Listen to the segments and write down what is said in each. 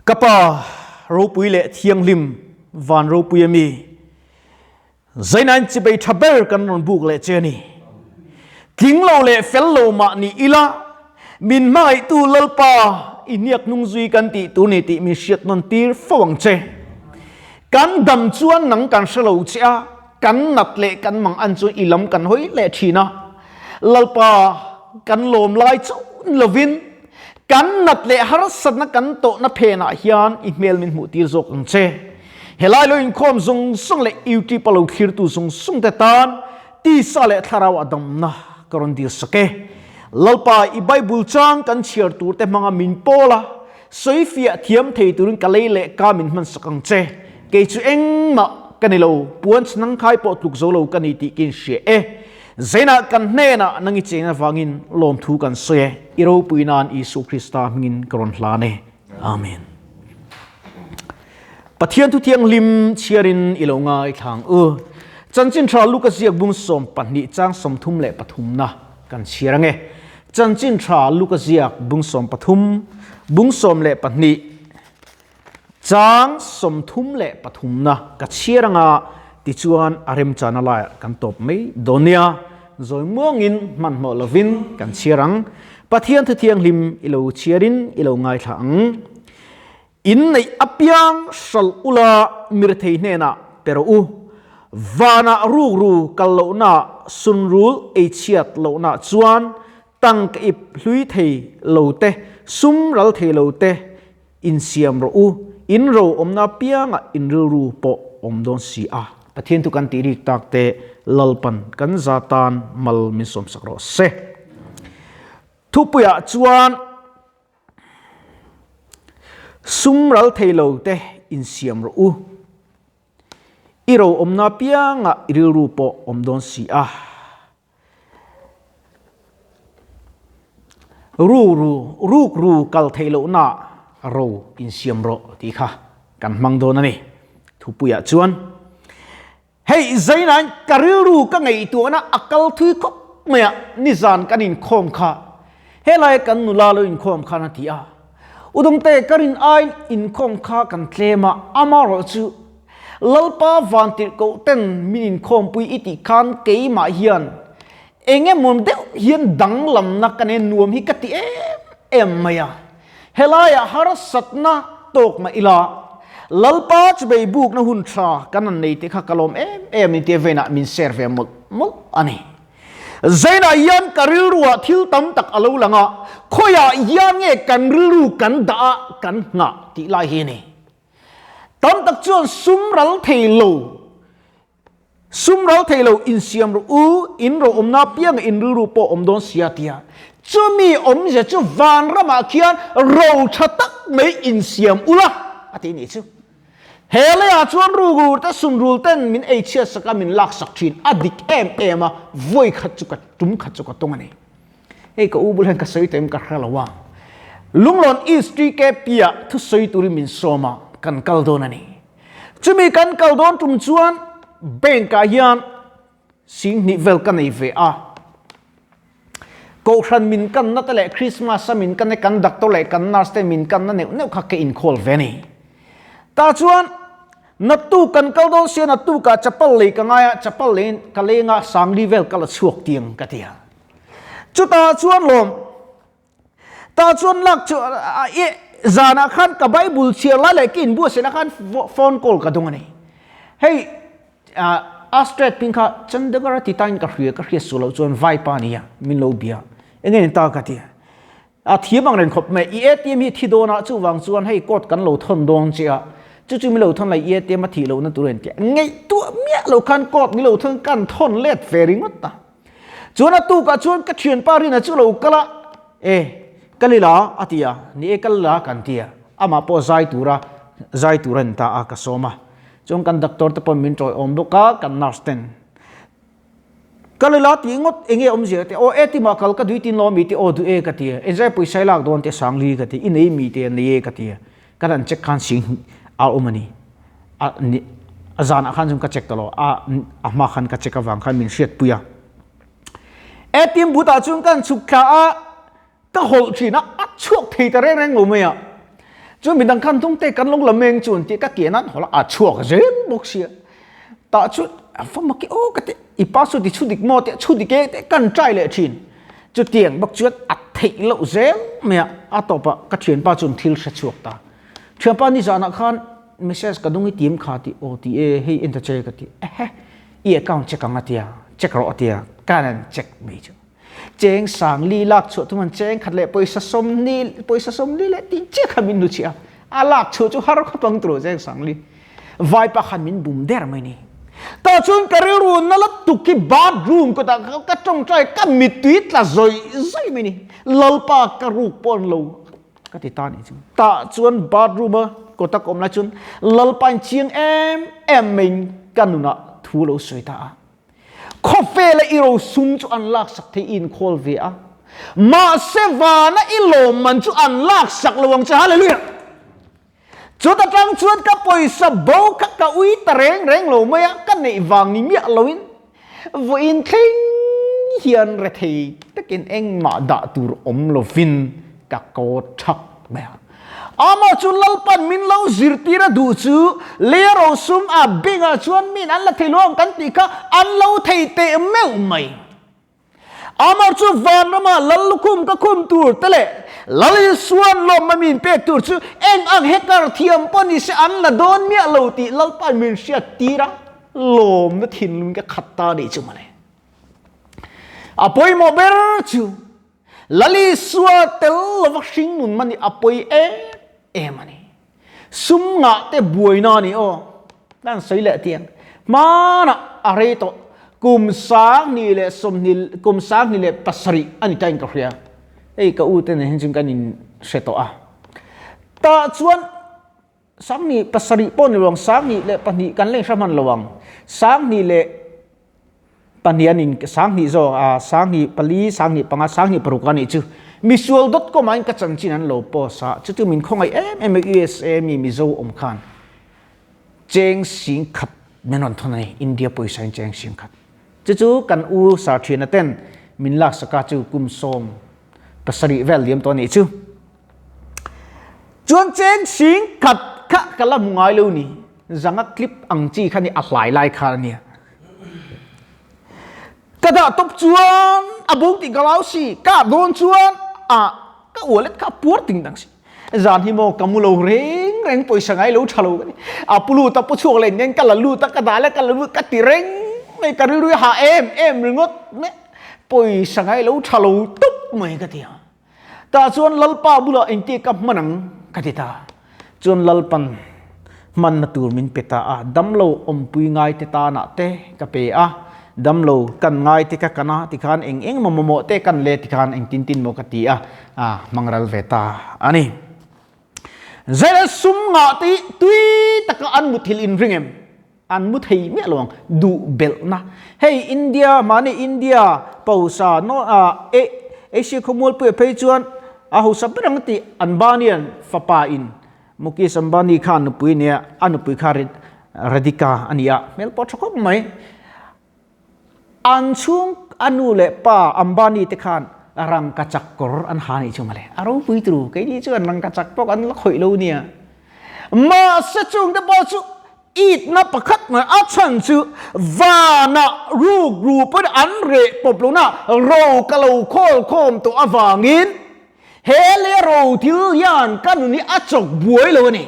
Ka Pa ropui leh thianghlim van ropui a mi, Zainain chibei tha ber kan rawn buk leh che a ni. Tling lo leh fel lo mah ni ila, min hmangaihtu Lalpa i hniak hnung zui kan tih tur ni tih min hriat nawn tir fo ang che. Kan dam chuan nang kan hre lo che a, kan nat leh kan mang an chuan i lam kan hawi leh thin a. Lalpa kan lawm lai chauh ni lovin, Kan nat leh harsatna kan tawhna phenah hian i hmel min hmuh tir zawk ang che. Helai lo inkhawm zawng zawng leh YouTube a lo thlirtu zawng zawng te tan tisa leh thlarau a damna ka rawn dil sak e. Lalpa i Bible chang kan chhiar tur te hmanga min pawl a, sawi fiah thiam thei turin ka lei leh ka min hman sak ang che. Kei chu engmah ka ni lo, puan chhnang khai pawh tluk zo lo ka ni tih ka inhria e. Zeinah kan hnenah nang i cheng avangin lawmthu kan sawi e, i ropui nan Isu Krista hmingin ka rawn hlan e. Amen. Pathian thu thianghlim chhiarin i lo ngaithlang u. Chanchin tha Luka ziak bung 12 chang 33 na kan chhiar ange. Chanchin tha Luka ziak bung 13 bung 12 Chang 33 na ka chhiar anga tichuan a remchana laiah kan tawp mai dawn nia. Zawi muangin hmanhmawh lovin kan chhiar ang. Pathian thu thianghlim i lo chhiarin i lo ngaithla ang. Inneih apiang hralh ula mirethei hnenah pe rawh u. Vanah rukru kal lohna sunrul eichhiat lohna chuan tangka ip hlui thei lo te, sum ral thei lo te Insiam rawh u, in ro awmna apiangah in rilru pawh awm dawn si a. Pathian thu kan tih rik tak te Lalpan kan za tan mal min sawmsak rawh se. Thupuiah chuan sum ral thei lo te insiam rawh u, i ro awmna apiangah i rilru pawh awm dawn si a. Ru ru, ruk ru kal theih lohna ro insiam rawh tih kha kan hmang dawn a ni. Thupuiah chuan, Hei zainain ka rilru ka ngaihtuahna a kal thui khawp mai a, nizan kan inkhawm kha helai kan nula lo inkhawm khan a ti a. Udawngte ka rin aiin inkhawm kha kan tlem a, amaherawhchu Lalpa vantirhkoh ten min inkhawmpui i tih khan keimah hian eng emaw deuh hian danglamna ka nei nuam hi ka ti em em mai a. Helaiah harsatna tawk mah ila Lalpa chubei bukna hun tha kan han nei tih kha ka lawm em em in tia veinah min share ve mawlh mawlh a ni. Zainah hian ka rilruah thil tam tak a lo lang a, khawiah hian nge kan rilru kan dah a kan nghah tih lai hi a ni. Tam tak chuan sum ral thei lo, sum ral thei lo insiam rawh u, in ro awmna apianga in rilru pawh awm dawn sia tia. Chumi awmzia chu vanramah khian ro tha tak mai insiam ula a ti nih chu. He leiah chuan rukru te sunrul ten min ei chhiat sak a min lak sak thin a dik em em a, vawi khat chu ka tum khat chu ka tawng a ni. Hei ka u bul hian ka sawi tawh em ka hre lo a. Lunglawn East TKP ah thusawi turin min sawm a, kan kal dawn a ni. Chumi kan kal dawn tum chuan bank ah hian singhnih vel ka nei ve a. Kohhran min kanna te leh Christmas a min kanna kan doctor leh kan nurse te min kanna neuh neuh kha ka inkhawl ve a ni. Tah chuan Naktuk kan kal dawn sia naktukah chapal lei ka ngai a, chapal leiin ka lenga sangli vel ka la chhuak tiang ka ti a. Chutah chuan lawm, tah chuan lak chu i zanah khan ka Bible chhiar lai leh ka inbuatsaihna khan phone call ka dawng a ni. Hei Astrid ping kha Chandigarh a ti tain ka hria, ka hriat suh loh chuan Vaipa nia min lo bia. Enge ni ta ka ti a. A thiam ang reng khawp mai. I ATM hi thi dawn a, chuvang chuan hei code kan lo thawn dawn che a, chu chu mi lo thawn lai i ATM a thih lohna tur a inti a. Ngaihtuah miah lo khan code mi lo thawn kan thawn let ve ringawt a. Chuan a tukah chuan ka thianpa Rina chu lo kal a, E, kal ila a ti a, ni e kal ila kan ti a, amah pawh zai tura zai tur a ni ta a ka sawm a. Chuan kan doctor te pawh min tawiawm bawk a, kan nurse ten. Kal ila tih ngawt enge awmzia te aw e tima kal ka duitin lo mi te aw duh e ka ti a enzaia pawisa i lak dawn te sangli ka ti i nei mi te nei e ka ti a kan han check khan sing a awm a ni a ni a zanah khan chuan ka check ta lo a a hma khan ka check avang khan min hriatpui a ATM butah chuan ka han chhuk thla a ka hawlh thin a a chhuak thei ta reng reng lo mai a. Chu midang khan tung te kan lo la meng chu an ti ka ke nan hawla a chhuak zel bawk sia. Ta chu a fa maki o ka ti i password i chhu dik maw te chhu dik e te kan try leh thin. Chutiang bawk chuan a theih loh zel mai a, a tawpah ka thianpa chuan thil hre chhuak ta. Thianpa nizanah khan message ka dawng i tim kha ti aw ti e hei en ta che ka ti ehe i account check ang a tia check rawh a tia kan an check mai chu. Cheng sang li lak chhuah tum an cheng khat leh pawisa sawmni pawisa sawmli leh tih chiah kha min hnuchhiah a, a lak chhuah chu har khawp ang tur cheng sang li. Vai pa khan min bum der mai ni. Tah chuan ka rilru na la tuk hi bathroom kawtah ka tawngtai ka mittui tla zawih zawih mai ni. Lalpa ka ruk pawh an lo ka ti ta nih chu. Tah chuan bathroom a kawta ka awm lai chuan Lalpa in chiang em em maiin ka nunah thu lo sawi ta a. Khawvela i rosum chu an laksak thei i inkhawl ve a, mahse vana i lawmman chu an laksak lo ang che. Hallelujah! Chuta tang chuan ka pawisa bo kha ka ui ta reng reng lo mai a, ka neih vang ni miah loin vawiin thleng hian rethei takin engmah dah tur awm lovin ka kaw thak mai a. Amah chu Lalpan min lo zirtir a duh chu lei a rosum a bengah chuan min an la thei lo ang kan tih kha an lo thei teh meuh mai. Amah chu van rama Lal lukhum ka khum tur te leh Lal Isuan lawmna min pek tur chu eng ang hekar thiam pawh ni se an la dawn miah lo tih Lalpan min hriat tir a, lawmna thinlung ka khat ta nih chu mawle. A pawimawh ber chu Lal Isua tel lova hring nun man hi a pawi em em a ni. Sum ngah te buaina a ni aw. Kan sawi leh tiang. Hmanah a rei tawh. Kum sang hnih leh sawmhnih kum sang hnih leh pasarih a ni tain ka hria. Hei ka u te nen hian chuan kan in hre tawh a. Tah chuan sang hnih pasarih pawh ni lo ang, sang hnih leh pahnih kan la inhre hman lo ang. Sang hnih leh pahnih an in 20 zawk a 20 pali 20 panga 20 paruk a nih chu misual dot com ah in ka chanchin an lo post a chu chu min khawngaih em em a USA mi Mizo awm khan cheng sing khat min rawn thawn a ni India pawisa in cheng sing khat chu chu kan u sar thiana ten min lak saka chu kum sawm pasarih vel liam tawh a nih chu chuan cheng sing khat kha ka la hmu ngai lo ni zanga clip ang chi kha ni a hlai lai kha a nia Ka dah tawp chuan a bo tih ka lau si, ka dawn chuan a ka wallet kha a puar ting dang si. Zan hi maw ka mu lo reng reng pawisa ngai lo tha lo ka ni. A pu lut a pu chhuak leh nen ka la lut a ka dah leh ka la lut ka ti reng mai ka rilru hi hah em em ringawt mai pawisa ngai lo tha lo tawp mai ka ti a. Tah chuan Lalpa bulah engtia ka hman ang ka ti ta. Chuan Lalpan hmanna tur min pe ta a, damlo awmpui ngaite tanah te ka pe a, damlo kan ngaite ka kan a tikhan eng eng maw mamawh te kan le tikhan engtin tin maw ka ti a, a hmang ral ve ta a ni. Zela sum ngah te hi tui taka an muthilh inring em? An mu thei miah lo ang duh belhna. Hei India mahni India pawisa no a e Asia khawmualpuia phei chuan a hausa ber ang tih Ambanian fapa in Mukesh Ambani kha nupui nia a nupui kha Radhika a ni a hmel pawh tha khawp mai. An chhung a nu leh pa Ambani te khan rangkachak kawr an ha nih chu mawle. A ropui turu keini chuan rangkachak pawh kan la khawih lo nia. Mahse chungte pawh chu itna pakhat mai a chhan chu vanah ruk ru pawhin an reh pawp lo na ro ka lo khawl khawm tawh avangin he leh ro thil hian ka nun hi a chawk buai lo a ni.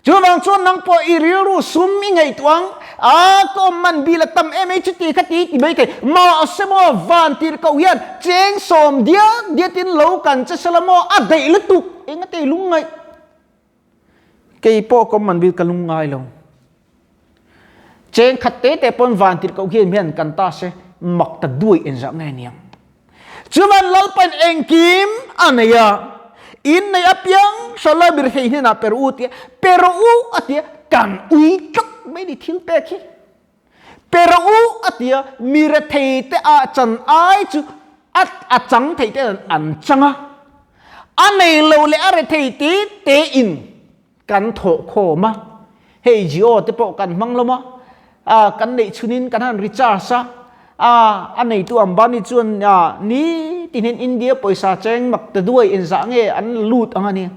Chuvang chuan nang pawh i rilru sum i ngaihtuah ang, a ka awm man bil a tam em ei chuti kha ti ti mai thei. Mahse maw van tir koh hian cheng sawm diak diatin lo kan che sela maw a daih lutuk eng a tei lungngaih. Kei pawh ka awm man bil ka lungngai lo. Cheng khat te te pawn van tir koh hian hian kan ta se mak ta duai engzah nge niang. Chuvan Lalpain engkim a nei a, in nei apiang hralai bir hei hnenah per u tia, per u a tia kan ui tlat mai ni thil pek hi. Per u a tia mi rethei te ah chan ai chu a a chang thei te an chang a, a nei lo leh a rethei te te in kan thawh khawm a, hei Jio te pawh kan hmang lawm a, a kan neih chhunin kan han recharge a, a a neitu Ambani chuan a ni tin hian India pawisa cheng mak ta duai engzah nge an lut ang a nia.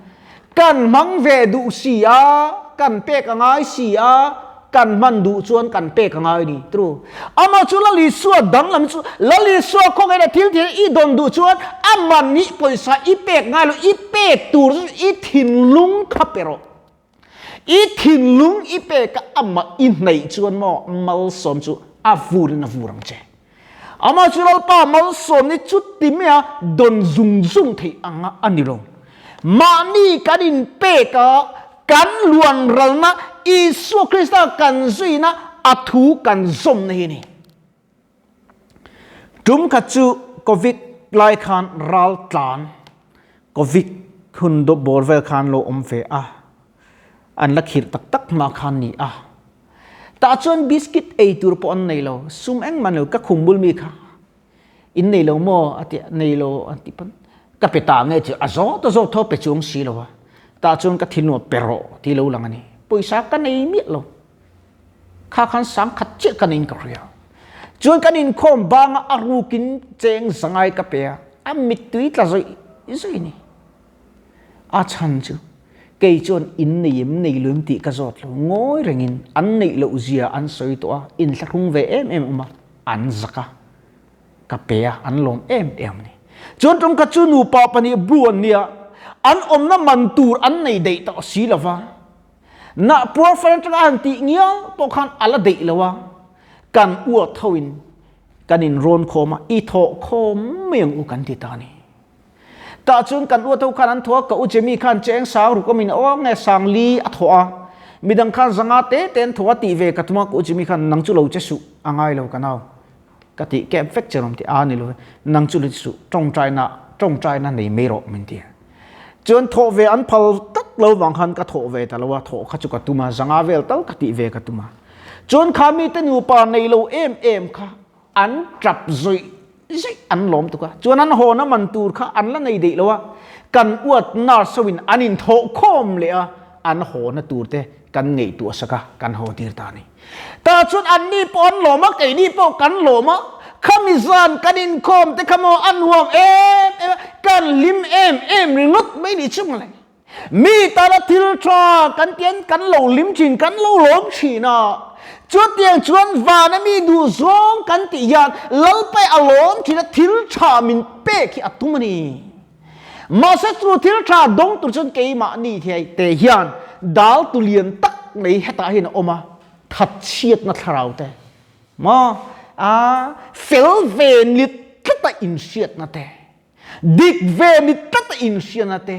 Kan hmang ve duh si a, kan pek a ngai si a, kan hman duh chuan kan pek a ngai ni. True. Amah chu Lal Isua danglam chu Lal Isua khawngaihna thil thil i dawn duh chuan a man hi pawisa i pek ngai lo, i pek tur chu i thinlung kha pe rawh. I thinlung i pek a amah i hnaih chuan maw malsawm chu a vurin a vur ang che. Amah chu Lalpa malsawm ni chuti maia dawn zung zung theih anga a ni lo. Mahni kan inpek a, kan luanralna Isua Krista kan zuina a thu kan zawmna hi a ni. Tum khat chu Covid lai khan ral tlan Covid hun bawr vel khan lo awm ve a, an la khirh tak tak hma khan ni a. Tah chuan biscuit ei tur pawh an nei lo, sum engmah an lo, ka khum bul mi kha in nei lo maw a ti a, nei lo an ti pawn ka pe ta nge chu a zawt a zawt tho pe chuang si lo a, tah chuan ka thinlung a pe rawh tih lo lang a ni, pawisa ka nei miah lo. Kha khan sangkhat chiah kan in ka hria. Chuan kan inkhawm banga a rukin cheng zangai ka pe a, a mittui tla zawih zawih ni. A chhan chu kei chuan in nei em nei lo em tih ka zawt lo, ngawi rengin an neih loh zia an sawi tawh a, inthlahrung ve em em awm a, an zak a, ka pe a, an lawm em em a ni. Chuan tumkhat chu nupa pahnih bru an nia, an awmna man tur an nei daih tawh si lova, Nah puar fan atanga han tih ngial pawh khan a la deih lo a, kan uat hoin kan in rawn khawm a, i thawh khawm mai ang u kan ti ta a ni. Tah chuan kan uat ho khan an thawh a, ka u Jemmy khan cheng sang ruk awmin aw nge sang li a thawh a, midang khan zanga te te an thawh a tih ve ka tum a, ka u Jemmy khan nang chu lo che suh a ngai lo ka nau ka tih kep vek che rawm ti a ni lo ve, nang chu lo che suh tawngtaina tawngtaina nei mai rawh min ti a. Chuan thawh ve an phal tak lo vang khan ka thawh ve ta lo a, thawh kha chu ka tum a, zanga vel tal ka tih ve ka tum a. Chuan kha mite nupa nei lo em em kha an tap zawih zawih an lawm tuk a, chuan an hawn a man tur kha an la nei deih lo a, kan uat nurse ho in an inthawh khawm leh a, an hawna tur te kan ngaihtuah sak a, kan haw tir ta a ni. Tah chuan anni pawh an lawm a, keini pawh kan lawm a, khami zan kan inkhawm te kha maw a nuam em em a, kan hlim em em ringawt mai ni chung le. Mi tana thil tha kan tian kan lo hlim thin, kan lo lawm thin a, chutiang chuan vana mi duh zawng kan tih hian Lalpai a lawm thin a, thil tha min pek hi a tum a ni. Mahse chu thil tha dawng tur chuan keimahni te hian dal tu lian tak mai hetah hian a awm a, thatchhiatna thlarau te maw a fel ve ni tlata inhriatna te, dik ve ni tlata inhriatna te,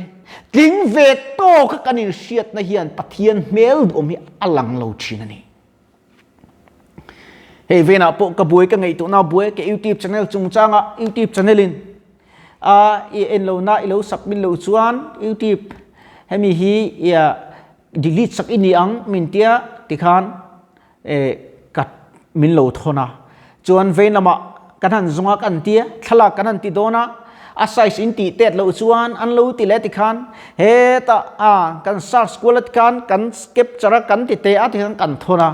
tling ve tawka kan inhriatna hian Pathian hmel duhawm hi a lang lo thin a ni. Hei venah pawh ka buai ka ngaihtuahna buai ka YouTube channel chungchanga YouTube channel in a i en lo na i lo submit lo chuan YouTube hemi hi ia delete sak i ni ang min tia tikhan e ka min lo thawn a chuan vein lamah kan han zung a kan tia thlalak kan han ti dawn a a size in tih tet loh chuan an lo ti leh tikhan hetah a kan search kual a tikhan kan capture a kan ti te a tikhan kan thawn a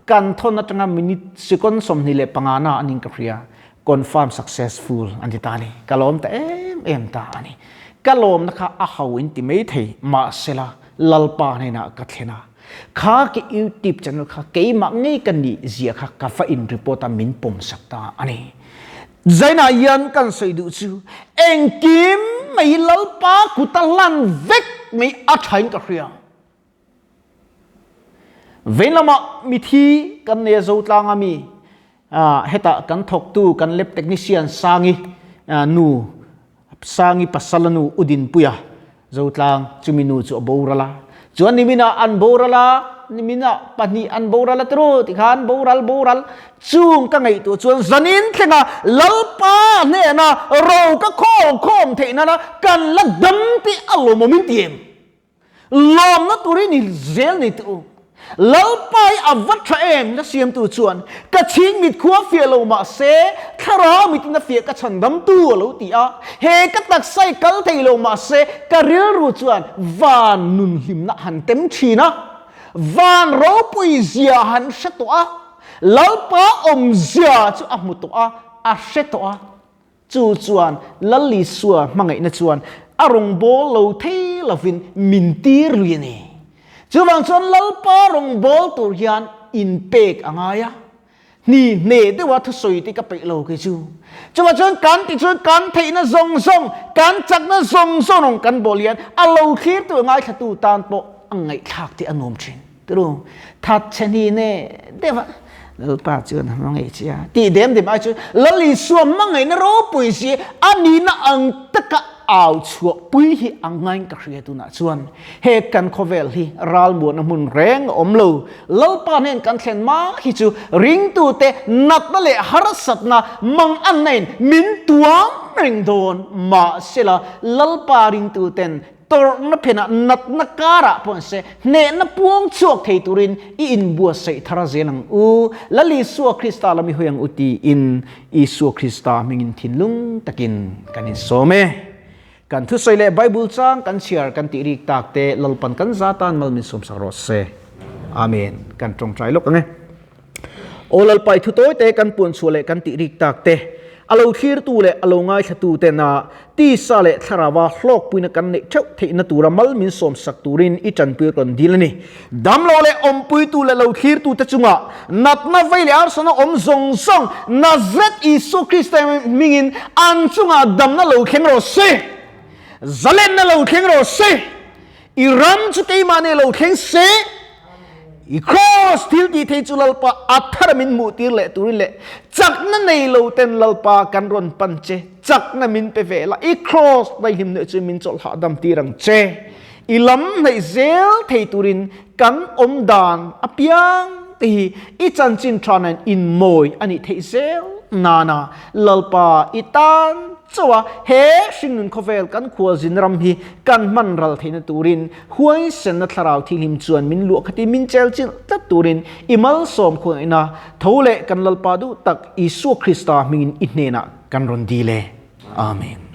kan thawn atanga minute second 25 na a ning ka hria confirm successful an ti ta a ni ka lawm ta em em ta a ni ka lawmna kha a ho in ti mai thei mahsela Lalpa hnenah ka thlen a kha ke YouTube channel kha keimah ngei ka nih zia kha ka va in report a min pawm sak ta a ni. Zainah hian kan sawi duh chu engkim mai Lalpa kuta lan vek mai a thain ka hria. Vein lamah mithi kan nei a Zotlanga mi hetah kan thawktu kan lab technician Sangi nu Sangi pasala nu Udinpuia Zotlang chumi nu chu a boral a, chuan niminah an boral a, niminah pahnih an boral a tiraw tikhan boral boral chung ka ngaihtuah chuan zanin thlenga Lalpa hnena ro ka khawm khawm theih nana kan la dam tih a lawmawm in ti em? Lawmna turin i zel nei teh u. Lalpa hi a va tha em? La siamtu chuan, Ka chhing mit khua fiah lo mah se, thlarau mitin a fiah ka chhandamtu a lo ti a. He ka taksa hi kal thei lo mah se, ka rilru chuan van nun hlimna han tem thin a, van ropui zia han hre tawh a, Lalpa awmzia chu a hmu tawh a, a hre tawh a. Chu chuan Lal Isua hmangaihna chuan a rawngbâwl lo thei lovin min tir lui a ni. Chuvang chuan Lalpa rawngbâwl tur hian inpêk a ngai a. Hni hne deuha thusawi te ka peih lo kei chu. Chuvang chuan kan ti chuan kan theihna zawng zawng, kan chakna zawng zawng rawn kan bawl hian a lo thlirtu a ngaithlatu tan pawh a ngaihthlak te a nuam thin. Turu, thatchhe hni hne deuha Lalpa chuan a hmangaih che a tih dem dem ai chuan Lal Isua hmangaihna ropui si a nihna ang taka au chhuahpui hi a ngain ka hria tunah chuan he kan khawvel hi ralmuahna hmun reng a awm lo. Lalpa hnen kan thlen ma hi chu ringtute natna leh harsatna manganna in min tuam reng dawn. Mahsela Lalpa ringtuten tawrhna phenah natna karah pawh an se hnehna puang chhuak thei turin i inbuatsaih thar zel ang u. Lal Isua Krista lam i hawi ang u tiin Isua Krista hmingin thinlung takin kan insawm e. Kan thusawi leh Bible chang kan chhiar kan tih rik tak te Lalpan kan za tan mal min sawmsak rawh se. Amen. Kan tawngtai lawk ang e. Aw Lalpa i thutawi te kan puan chhuah leh kan tih rik tak te, a lo thlirtu leh a lo ngaithlatu tena tisa leh thlarauva hlawkpuina kan neih theuh theihna tura mal min sawmsak turin i tanpui rawn dil a ni. Damlo leh awmpuitu leh lo thlirtu te chungah natna vei leh arsana awm zawng zawng Nazareth Isua Krista hmingin an chungah damna lo thleng rawh se! Zalenna lo thleng rawh se! I ram chu keimahni lo thleng se! I kraws thil tih thei chu Lalpa a thar min hmuh tir leh turin leh chakna nei lo ten Lalpa kan rawn pan che, chakna min pe ve la, i kraws daihlim nuih chu min chawlh hahdam tir ang che. I lam hnaih zel thei turin kan awm dan apiang te hi i chanchin tha nen inmawi a nih theih zel nana Lalpa i tan chauh a he hringnun khawvel kan khualzin ram hi kan hman ral theihna turin huaisenna thlarau thihlim chuan min luah khatin min chel chilh tlat turin i malsawm khawngaihna tho leh kan Lalpa duh tak Isua Krista hmingin i hnenah kan rawn dil e. Amen.